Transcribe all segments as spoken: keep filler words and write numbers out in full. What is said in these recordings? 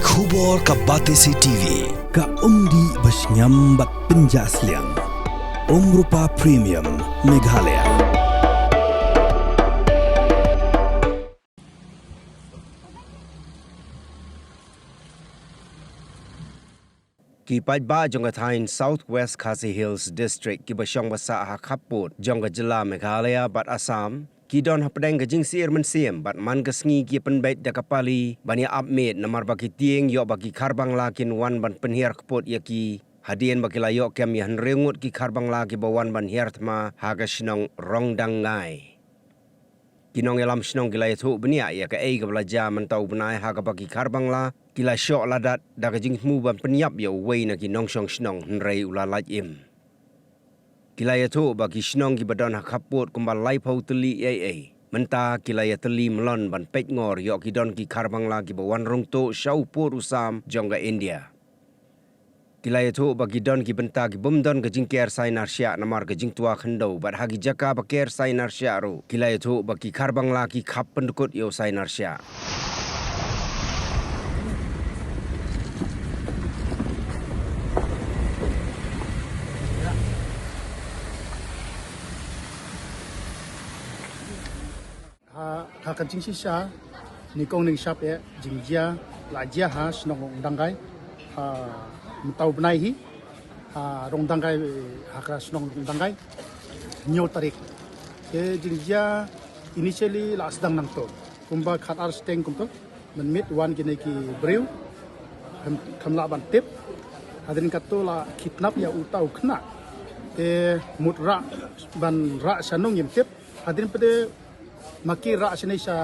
Khubor ka Batesi T V, ka umdih ba shngiam bad pynjah sliang. Umrupa Premium, Meghalaya. Ki paidbah jong ka thaiñ South West Khasi Hills District kiba shong ba sah ha khappud jong ka jylla Meghalaya bad Assam, ki don hapdeng ka jingsyier mynsiem bad man ka sngi ki pynbeit da ka pali ban ïa ap miet namar ba ki tieng ïoh ba ki Kharbangla kin wan ban pynhiar kput ïa ki. Hadien ba ki la ïoh kem ïa hynriew ngut ki Kharbangla kiba wan ban hiar thma ha ka shnong Rongdangai. Ki nongïalam shnong ki la ïathuh bniah ïa kaei kaba la jia mynta u bnai ha kaba ki Kharbangla ki la shoh ladat da ka jingthmu ban pynïap ïa uwei na ki nongshong shnong hynrei u la lait im. Ki la ïathuh ba ki shnong kiba don ha khappud kumba laiphew tylli ei ei mynta ki la ïatylli mlon ban peit ngor ïoh ki don ki Kharbangla kiba wan rung tuh sha u pud u sam jong ka India. Ki la ïathuh ba ki don ki bynta ki bym don ka jingker sainar shiah namar ka jingtwa khyndew bad ha ki jaka ba ker sainar shiah ruh ki la ïathuh ba ki Kharbangla ki khap pyndkut ïa u sainar shiah. Ha, ha ka jingshisha, nyngkong nyngshap eh, jingjia, la jia ha shnong Rongdangai, ha, mynta u bnai hi, ha, Rongdangai, ha ka shnong Rongdangai, hynñiew tarik. Te jingjia, initially la sdang nangto. Kumba khatar steng kumto, mynmiet wan kine ki briew, kham, kham lah ban tip, hadien kato la kidnap ïa uta u khynnah. Te mut rah, ban rah sha nong ym tip, hadien pat de ma ki rah shane sha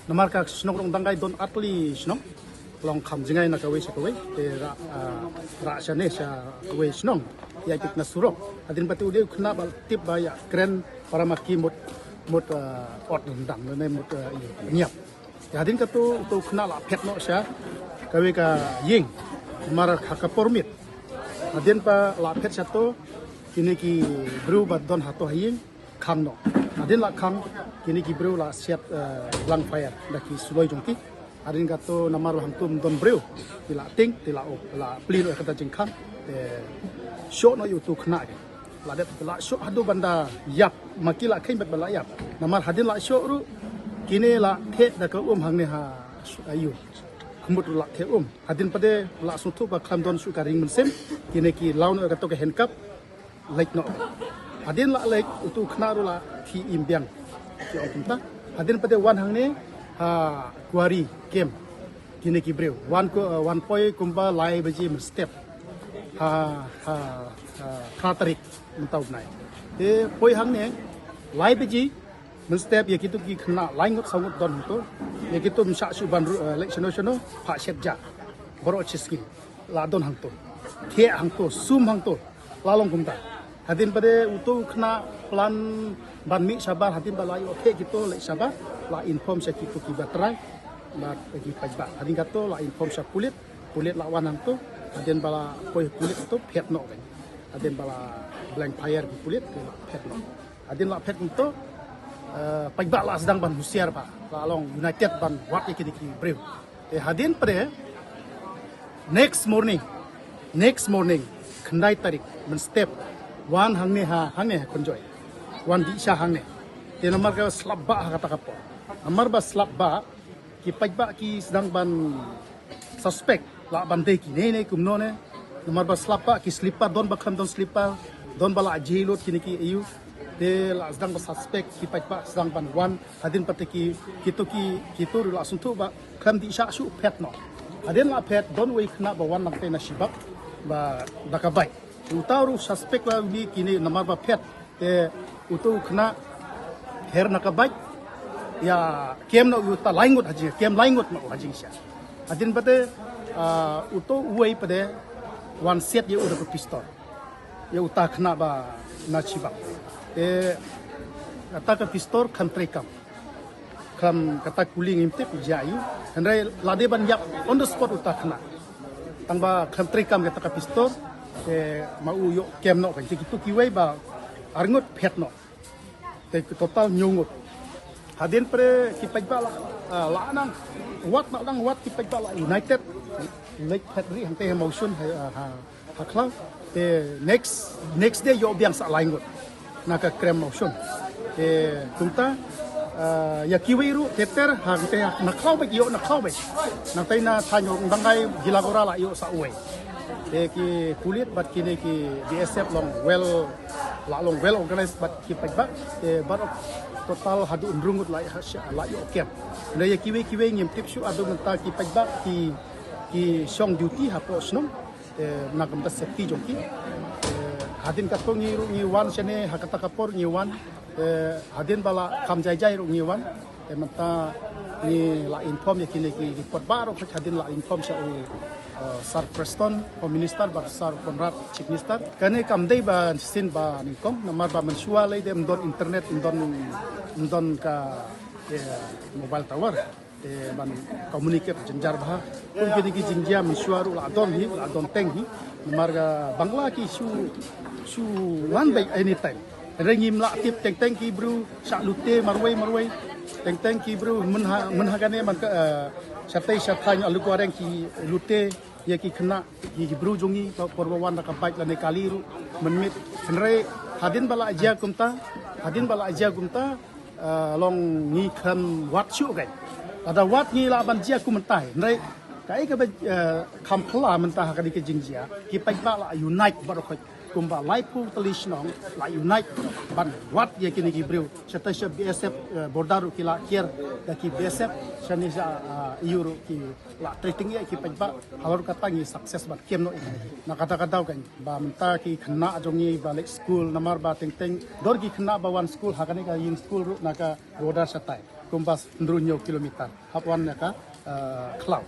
namar ka shnong Rongdangai don artylli shnong. Long kham jngai na kawei sha kawei. Te rah, ah, rah shane sha kawei shnong. Ïa tip na surok. Hadien pat u dei u khynnah ba tip ba ïa kren para ma ki mut, mut, ah, ot ryndang ne mut, ah, ïa pynïap. Ïa hadien kato u khynnah la phet noh sha kawei ka ïing. Namar ha ka por miet. Hadien ba la phet sha to kine ki briew ba don hato ha ïing. Khang noh. Hadien la khang, kine ki briew la siat, eh, blank fire da ki suloi jong ki. Hadien kato namar ba hangto ym don briew, te la tieng, te la op, la plie noh ïa kata jingkhang. Te shoh noh ïa uto u khynnah ki. La dep la shoh haduh ban da ïap, ma ki la kheiñ bad ba la ïap. Namar hadien la shoh ruh, kine la theh da ka um hangne ha, aïu. Khmut ruh la theh um. Hadien pat de la sngewthuh ba khlem don shuh ka ring mynsiem, kine ki law noh ïa kato ka handcuff. Leit noh. Hadien la leit, uto u khynnah ruh la thiah im biang. Ki ong kumta. Hadien pat de wan hangne ha Kwari kem. Kine ki briew. Wan ko, wan poi kumba lai baje mynstep. Ha, ha, ha, phra tarik mynta u bnai. Te poi hangne lai baje mynstep ïa kito ki khynnah lai ngut saw ngut don hangto. Ïa kito ym shah shuh ban ruh, eh, leit shano shano, phah shet ja. Baroh shi sngi. La don hangto. Theh hangto, sum hangto. La long kumta. Hadien pat de uto u khynnah plan ban mih shabar, hadien ba la ïoh theh kito leit shabar, la inform sha kito kiba trai, bad ki paidbah. Hadien kato la inform sha pulit, pulit la wan hangto, hadien ba la poi pulit to phet noh kan. Hadien ba la blank fire ki pulit, la phet noh. Hadien la phet kumto, eh, paidbah la sdang ban husiar bha, la long united ban wad ïa kine ki briew. Te hadien pat de, next morning, next morning, khyndai tarik, mynstep, wan hangne ha, hangne ha Kynjoy. Wan dih sha hangne. Te namar ka slap bah ha kata ka por. Namar ba slap bah, ki paidbah ki sdang ban suspect, lah ban dei kine ne kumno ne. Namar ba slap bah ki slipper, don ba khlem don slipper, don ba la jhieh lut kine ki aïu. Te la sdang ba suspect, ki paidbah sdang ban wan, hadien pat de ki, kito ki, kito ruh la sngewthuh ba khlem dih shah shuh phet noh. Hadien la phet, don uwei u khynnah ba wan nangta na shibak, ba da ka bike. Uta ruh suspect la uni kine namar ba phet. Te uto u khynnah her na ka bike. Ïa kem noh uta lai ngut ha jing, kem lai ngut noh ha jingshisha. Hadien pat de, ah, uto uwei pat de wan siat ïa u da ka pistol. Ïa uta u khynnah ba na shibak. Te kata ka pistol khlem treikam. Khlem kata kuli ngim tip jia aïu. Hynrei la dei ban ïap on the spot uta u khynnah. Tang ba khlem treikam kata ka pistol. Te ma u ïoh kem noh kan. Te kito kiwei ba ar ngut phet noh. Te total hynñiew ngut. Hadien pat de ki paidbah la, ah, la nang Wat na dang wat ki paidbah la united. Leit phet ri hangte ha Mawshun ha, ha, ha Khlaw. Te next, next day ïoh biang sa lai ngut na ka krem Mawshun. Te kumta, ah, ïa kiwei ruh ter ter hangte ha, na Khlaw beit ïoh, na Khlaw beit. Nangtai na thaiñ Rongdangai Gilagora la ïoh sa uwei. Te ki pulit bad kine ki B S F long well, la long well organized bad ki paidbah. Te baroh total haduh hynriew ngut la, la ïoh kem. Hynrei ïa kiwei kiwei ngim tip shuh, haduh mynta ki paidbah ki, ki shong duty hapoh shnong. Te na ka bynta safety jong ki. Te hadien katto ngi ruh ngi wan shane, ha kata ka por ngi wan. Te hadien ba la kham jai jai ruh ngi wan. Te mynta ngi la inform ïa kine ki report baroh, hadien la inform sha u, uh, Sir Prestone, Home Minister, bad Sir Conrad, Chief Minister. Kane kam dei ba shisien ba nyngkong, namar ba mynshuwa lei de ym don internet, ym don, ym don ka, eh, mobile tower. Te ban communicate jynjar bha. Kum kine ki jingjia mynshuwa ruh la don hi, la don teng hi. Namar ka Bangla ki shu, shu wan beit anytime. Hynrei ngim lah tip, teng teng ki briew shah lute marwei marwei. Teng teng ki briew myn ha, myn ha kane man ka, eh, shatei shathaiñ Alukuareng ki lute ïa ki khynnah, ki, ki briew jong ngi, por ba wan da ka bike lane kali ruh mynmiet. Hynrei hadien ba la jia kumta, hadien ba la jia kumta, eh, long ngi khlem wad shuh kein. Lada wad ngi lah ban jia kum mynta hi. Hynrei kaei kaba, eh, kham phylla mynta ha kane ka jingjia, ki paidbah la unite baroh khoit. Kumba laiphew tylli shnong la unite ban wad ïa kine ki briew. Shatei sha B S F, eh, border ruh ki la kiar da ki B S F, shane sha, eh, E U ruh ki la trei tyngeh ïa ki paidbah. Halor kata ngi success ban kem noh ïa kine. Na kata ka daw kein ba mynta ki khynnah jong ngi ba leit skul, namar ba teng teng don ki khynnah ba wan skul ha kane ka ïing skul ruh na ka border shatai, kumba hynriew hynñiew kilometer hap wan na ka, eh, Khlaw,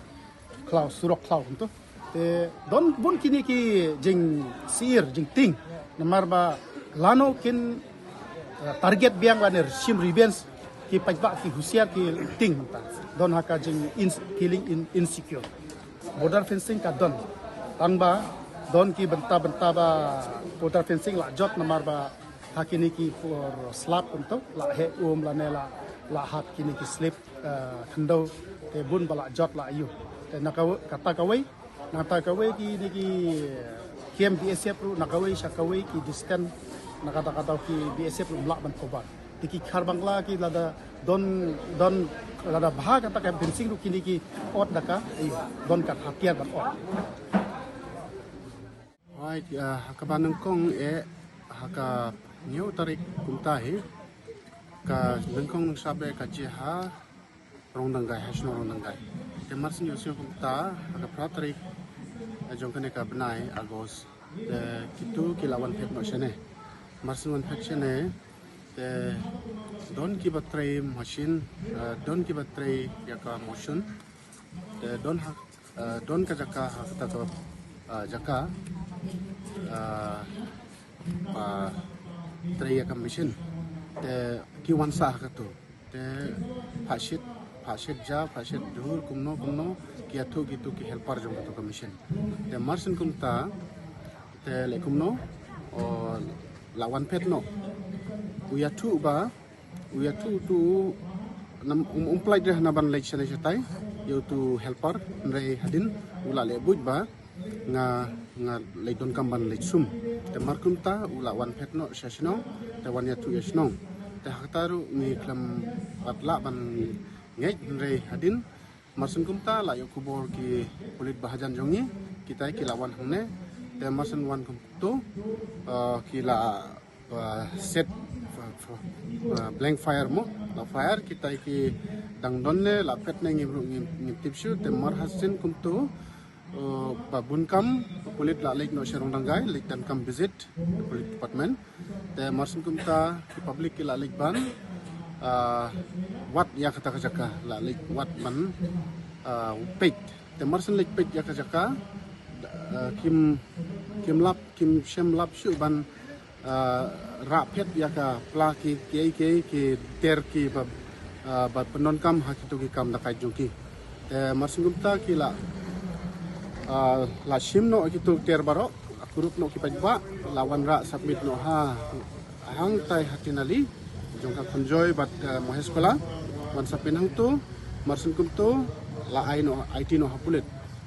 Khlaw, surok Khlaw kumto. Te don bun kine ki jingsyier jingtieng, namar ba lano kin, eh, target biang lane shim revenge, ki paidbah ki husiar ki tieng mynta. Don ha ka jing ins-, feeling in-, insecure. Border fencing ka don. Tang ba don ki bynta bynta ba border fencing la jot, namar ba ha kine ki por slap kumto la heh um lane la, la hap kine ki slip, eh, khyndew, te bun ba la jot la ïoh. Te na ka, kata kawei, nangta kawei kine ki kem B S F ruh na kawei sha kawei ki distance, na kata kata ki B S F ruh ym lah ban cover. Te ki Khar Bangla ki lada don, don lada bha kata ka fencing ruh kine ki ot da ka, eh, don ka hatiar ban ot. Hooid, eh, ha kaba nyngkong eh, ha ka hynñiew tarik kumta hi, ka nyngkong nyngsap eh ka jia ha Rongdanggai, ha shnong Rongdanggai. Te mar shen ïohsngew kumta, ha ka phra tarik, eh, jong kane ka bnai August, te kitu ki la wan phet noh shane. Mar shen wan phet shane, te don kiba trei machine, eh, don kiba trei ïa ka machine. Te don ha, eh, don ka jaka ha kata ka, eh, jaka, eh, ba trei ïa ka machine. Te ki wan sah ha katu. Te phah shit, phah shit ja, phah shit dur, kumno, kumno, ki ïathuh kitu ki helper jong katu ka machine. Te mar shen kumta, te leh kumno, o, la wan phet noh. U ïathuh ba, u ïathuh tu, nam, um, um pynlait re hana ban leit shane shatai, ïa utu helper, hynrei hadien, u la leh buit ba, nga, nga leit donkam ban leit sum. Te mar kumta, u la wan phet noh sha shnong, te wan ïathuh ïa shnong. Te ha kata ruh ngi khlem pat lah ban ngeit, hynrei hadien, mar shen kumta la ïoh khubor ki pulit bahajan jong ngi, kita ki la wan hangne, te mar shen wan kumtu, eh, ki la, eh, set, f-, f-, eh, blank fire mo, la fire, kita ki dang don ne, la phet ne ngim ruh ngim, ngim tip shuh, te mar ha shen kumtu, eh, ba bun kam, pulit la leit noh sha Rongdanggai, leit donkam visit, pulit department. Te mar shen kumta ki public ki la leit ban, ah, wad ïa kata ka jaka, la leit wad ban, ah, peit. Te mar shen leit peit ïa ka jaka, ah, kim, kim lap, kim shem lap shuh ban, ah, rah phet ïa ka pla ki, ki, ki, ki ter ki ba, ah, ba pyndonkam ha kitu ki kam dakaid jong ki. Te mar shen kumta ki la, ah, la shim noh kitu ter baroh, la kurup noh ki paidbah, la wanrah submit noh ha, hangtai ha Tinali, jong ka Khonjoy bad, ah, Mahesh Kola, wan submit hangtu, mar shen kumtu, la ai noh, aiti noh ha pulit.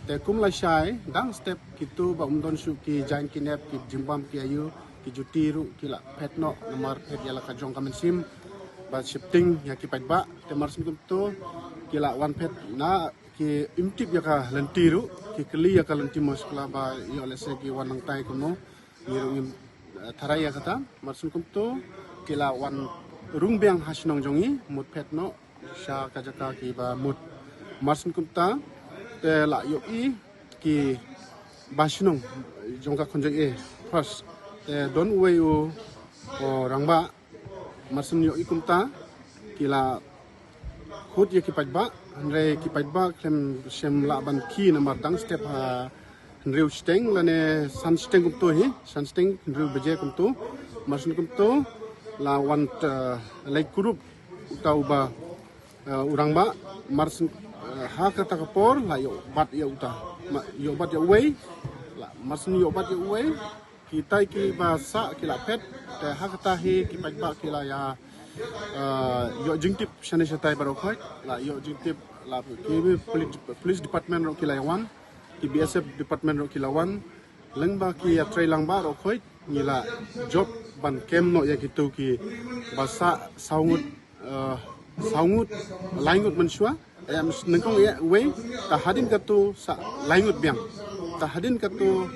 Te kum la shai dang step kito ba um don shuh ki jaiñ ki nep, ki jingbam ki aïu, ki juti ruh ki la phet noh, namar phet ïa la ka jong ka mynsiem ba sheptieng ïa ki paidbah. Te mar syn kumto ki la wan phet na ki im tip ïa ka lynti ruh, ki kylli ïa ka lynti moskwala ba ïoh lehse ki wan nangtai kumno. Ngi ruh ngim, eh, tharai ïa kata. Mar syn kumto ki la wan rung biang ha shnong jong ngi, mut phet noh sha ka jaka kiba mut. Mar syn kumta te la ïohi ki ba shnong jong ka Khonjoy A first. Te don uwei u, u rangbah. Mar syn ïohi kumta ki la khot ïa ki paidbah, hynrei ki paidbah khlem shym lah ban khie namar dang step ha hynriew shiteng lane san shiteng kumto hi, san shiteng hynriew baje kumto. Mar syn kumto la wan, eh, leit kurup uta uba, eh, u rangbah. Mar syn, eh, ha kata ka por la ïoh bat ïa uta. Ma, ïoh bat ïa uwei. La, mar syn ïoh bat ïa uwei, kitai kiba sah ki la phet. Te ha kata hi ki paidbah ki la ïa, eh, ïoh jingtip shane shatai baroh khoit, la ïoh jingtip, la ki police, police department ruh ki la ïa wan, ki B S F department ruh ki la wan. Lyngba ki ïatrei lang baroh khoit ngi la jop ban kem noh ïa kito kiba sah saw ngut, eh, saw ngut, lai ngut mynshuwa. Eh, nyngkong eh wei, ta hadien kato sah lai ngut biang. Ta hadien kato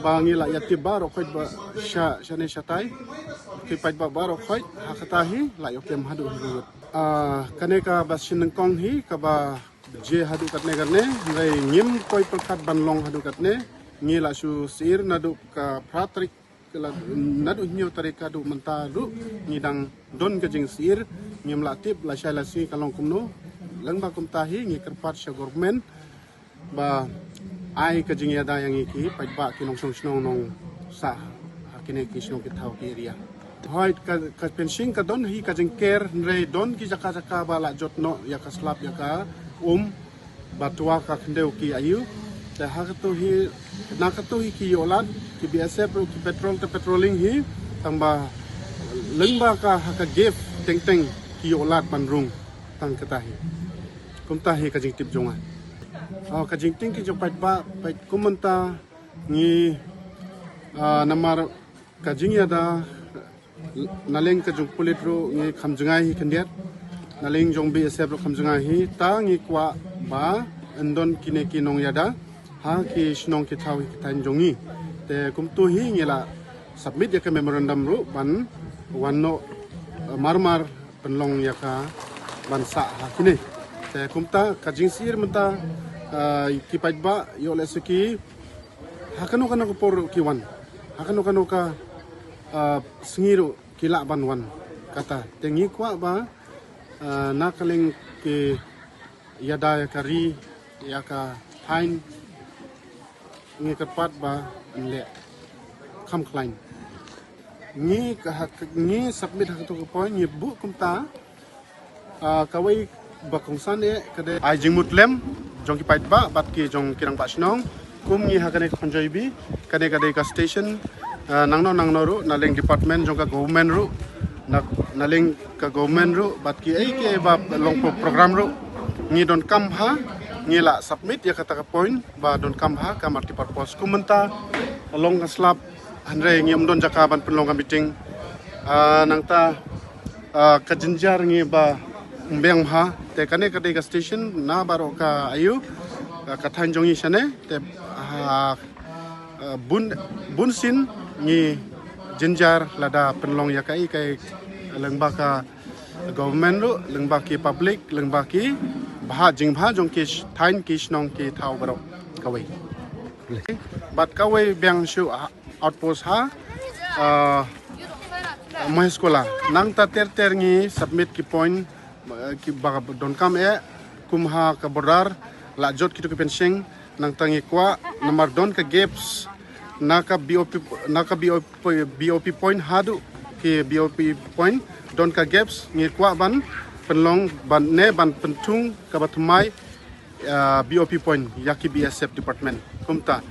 ba ngi la ïa tip baroh khoit ba sha, shane shatai ki paidbah baroh khoit, ha kata hi la ïoh kem haduh hynriew ngut. Ah, kane kaba shin nyngkong hi kaba je haduh katne katne, hynrei ngim poi pyrkhat ban long haduh katne. Ngi la shu syier naduh ka phra tarik, ka la, naduh hynñiew tarik haduh mynta ruh ngi dang don ka jingsyier. Ngim lah tip lashai lasngi ka long kumno. Lyngba kumta hi ngi kyrpad sha government ba ai ka jingïada ïa ngi ki paidbah ki nongshong shnong nongsah ha kine ki shnong ki thaw ki area. Hooid, ka, ka pension ka don hi ka jingker, hynrei don ki jaka jaka ba la jot noh ïa ka slap ïa ka um, ba twa ka khyndew ki aïu. Te ha kato hi, na kato hi ki ïoh lad, ki B S F ruh ki patrol te patrolling hi, tangba lyngba ka ha ka gap teng teng ki ïoh lad ban rung tang kata hi. Kumta hi ka jingtip jong nga. Oh, ka jingtieng ki jong paidbah, peit kum mynta ngi, ah, namar ka jingïada na liang ka jong pulit ruh ngi kham jngai hi khyndiat. Na liang jong B S F ruh kham jngai hi, ta ngi kwah ba yn don kine ki nongïada ha ki shnong ki thaw ki thaiñ jong ngi. Te kumto hi ngi la submit ïa ka memorandum ruh ban wan noh, eh, mar mar pynlong ïa ka ban sah ha kine. Te kumta ka jingsyier mynta, eh, ki paidbah ïoh lehse ki ha kano kano ka por ruh ki wan, ha kano kano ka, ah, sngi ruh ki lah ban wan. Kata te ngi kwah ba, ah, na ka liang ki ïada ïa ka ri ïa ka thaiñ, ngi kyrpad ba yn leh kham khlaiñ. Ngi ka, ha, ngi submit ha kato ka point, ngi buh kumta. Ah, kawei ba kongsan eh ka dei ai jingmut lem jong ki paidbah bad ki jong ki rangbah shnong. Kum ngi ha kane ka Khonjoy B, kane ka dei ka station, ah, nangno nangno ruh, na liang department jong ka government ruh, na, na liang ka government ruh bad kiei kiei ba long pro-, program ruh, ngi donkam ha, ngi la submit ïa kata ka point ba donkam ha ka multipurpose. Kum mynta long ka slap, hynrei ngim don jaka ban pynlong ka meeting. Ah, nangta, ah, ka jynjar ngi ba ym biang bha, te kane ka dei ka station na baroh ka aïu, ah, ka thaiñ jong ngi shane, te, ah, ah, bun, bun sien ngi jynjar lada pynlong ïa kaei kaei lyngba ka government ruh, lyngba ki public, lyngba ki bha, jingbha jong ki sh-, thaiñ ki shnong ki thaw baroh kawei. Bad kawei biang shuh ha, outpost ha, ah, Mahesh Khola. Nangta ter ter ngi submit ki point, eh, ki ba donkam eh, kum ha ka border, la jot kito ki fencing, nangta ngi kwah, namar don ka gaps, na ka B O P, na ka B O P, B O P point haduh ki B O P point, don ka gaps, ngi kwah ban pynlong, ban ne, ban pynthung kaba thymmai, ah, B O P point ïa ki B S F department. Kumta,